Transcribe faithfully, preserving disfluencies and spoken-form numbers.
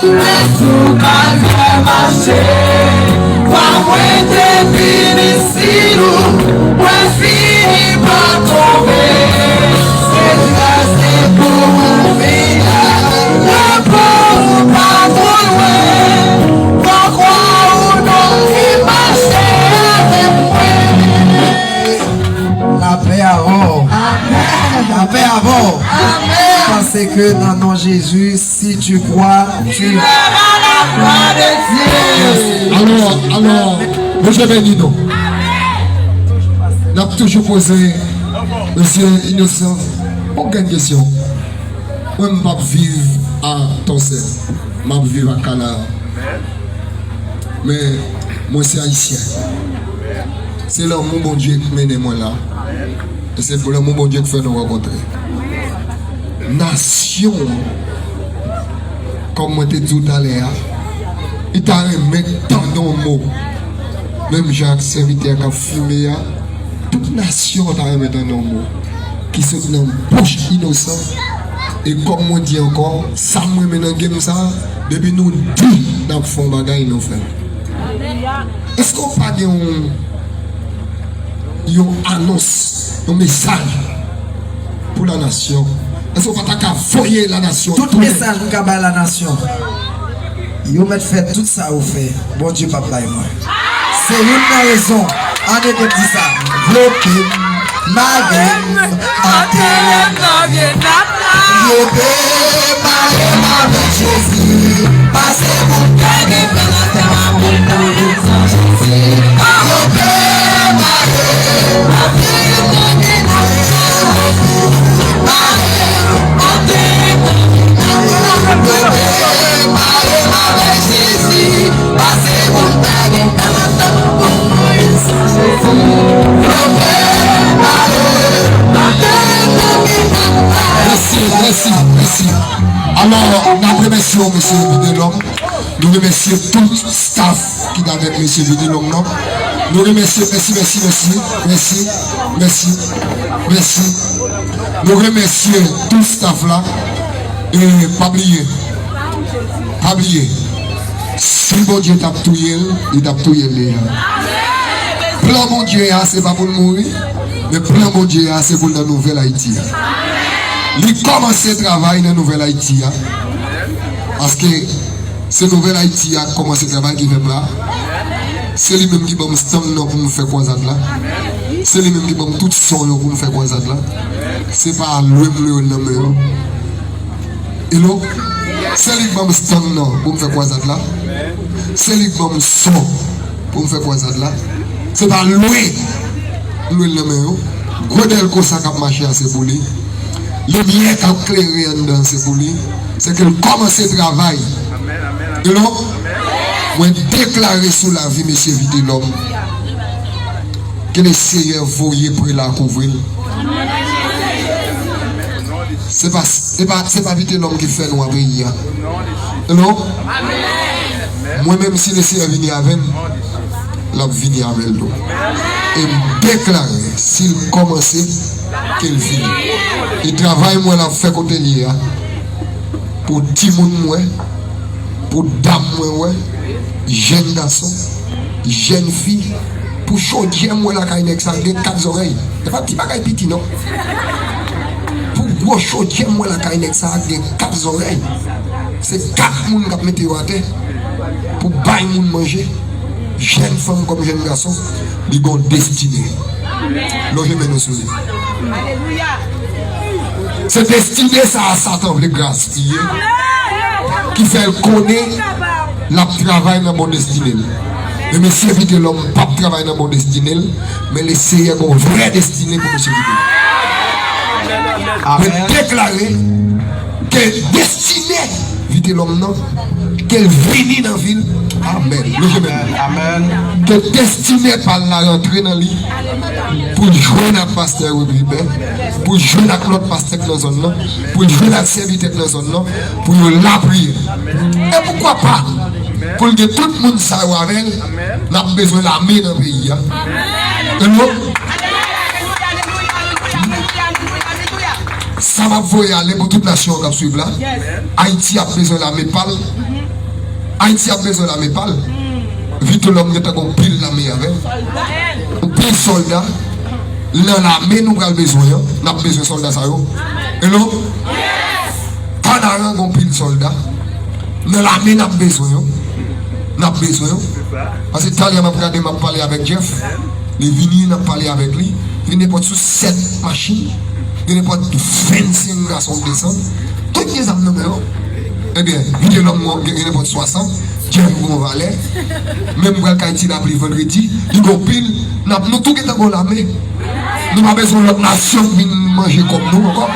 Sou kalvè mache, kwa mwen te pi difisil, mwen fini pa tonbe. Se gras li pou mwen, la pou ou pa twò lwen. Kwa ou non ki mache avèk mwen. Lapè avè w. Lapè avè w. Paske nan non Jezi, si tu crois, tu... Alò, alò, Bondye beni nou. N ap toujou poze mesye Inosan yon grenn kesyon. Mwen, m p ap viv a Tòsè. M ap viv a Kanaan. Men, mwen se Ayisyen. Se lanmou Bondye k mennen mwen la. E se lanmou Bondye k fè nou rankontre. Nasyon, kòm mwen te di w talè a, li ta renmen tande yon mo. Menm jan ak sèvitè k ap fimen an, tout nasyon ta renmen tande yon mo ki sot nan bouch Inosan. E kòm mwen di ankò, sa m renmen nan game sa, depi nou di n ap fè yon bagay, nou fè l. Èske w pa gen yon, yon anons, yon mesaj pou lanasyon? Èske w pa ta ka voye lanasyon? Tout mesaj m ka bay lanasyon, yo mèt fè tout sa yo fè, Bondye p ap bay mwen. Se youn nan rezon, ann ede m di sa, vlope m, mare m, antere m nan grenn nat la. Vlope m, mare m avèk Jezi, pase pou m gade nan tèm a moun nan rezon Jezi. Vlope m, mare m, antere m nan grenn nat la. Mèsi, mèsi, mèsi. Alò, n ap remèsye w, mesye Vitelhomme. Nou remèsye tout staff ki t avèk mesye Vitelhomme nan. Nou remèsye, mèsi, mèsi, mèsi, mèsi, mèsi, mèsi. Nou remèsye tout staff la. E pa bliye, pa bliye, si Bondye t ap touye l, li t ap touye l deja. Plan Bondye a, se pa pou l mouri, men plan Bondye a, se pou l nan nouvèl Ayiti a. Li kòmanse travay nan nouvèl Ayiti a. Paske se nouvèl Ayiti a k kòmanse travay ki fè m la. Se li menm ki ban m stand nan pou m fè kwazad la. Se li menm ki ban m tout son yo pou m fè kwazad la. Se pa lwe m lwe yo nan men yo. Hello? Se li k ban m stand nan pou m fè kwazad la. Se li k ban m son pou m fè kwazad la. Se pa lwe m lwe l nan men yo. Gwo dèlko sa k ap mache a, se pou li. Limyè k ap klere anndan, se pou li. Se ke l kòmanse travay. Hello? Mwen deklare sou lavi mesye Vitelhomme, ke Lesenyè voye prela kouvri l. Se pa, se pa, se pa Vitelhomme ki fè nou an peyi a. Hello? Mwen menm, si Lesenyè vini avè m, l ap vini avè l tou. E m deklare, si l kòmanse, ke l fini. E travay mwen l ap fè kote l ye a, pou timoun mwen, pou dam mwen wè, jèn gason, jèn fi, pou chodyè m wè lakay nèg sa gen kat zòrèy. E pa ti bagay piti non. Pou gwo chodyè m wè lakay nèg sa gen kat zòrèy. Se kat moun k ap mete yo atè pou bay moun manje. Jèn fanm kòm jèn gason, li gon destine. Lonje men nou sou li. Se destine sa a Satan vle gaspiye, ki fè l konnen l ap travay nan bon destine l. Men mesye Vitelhomme p ap travay nan bon destine l, men Lesenyè gon vrè destine pou mesye Vitelhomme. Mwen deklare ke destine Vitelhomme nan, ke l vini nan vi l. Amèn. Lonje men nou. Ke destine pa l la rantre nan li, pou l jwenn ak pastè Rubibè, pou l jwenn ak lòt pastè k nan zòn nan, pou l jwenn ak sèvitè k nan zòn nan, pou yo lapriyè. E poukwa pa, pou l gen tout moun sa yo avè l, n ap bezwen lame nan peyi a. Hello? Sa m ap voye ale pou tout nasyon an k ap swiv la. Ayiti ap bezwen lame pa l. Ayiti ap bezwen lame pa l. Vitelhomme gentan gen yon pil lame avè l. Yon pil sòlda. Nan lame nou pral bezwen an, n ap bezwen sòlda sa yo. Hello? Panaran gen yon pil sòlda. Nan lame n ap bezwen yo. N ap bezwen yo. Paske talè m ap gade, m ap pale avèk Jeff. Li vini, n ap pale avèk li. Li nenpòt sou sèt machin. Li nenpòt vennsenk gason k desann. Tout gen zam nan men yo. Ebyen, Vitelhomme gen gen nenpòt swasant. Jeff gen yon valè. Menm pral kay Ti Lapli vandredi. Li gen pil. N ap, nou tou gentan gen lame. Nou pa bezwen lòt nasyon k vin manje kòb nou ankò.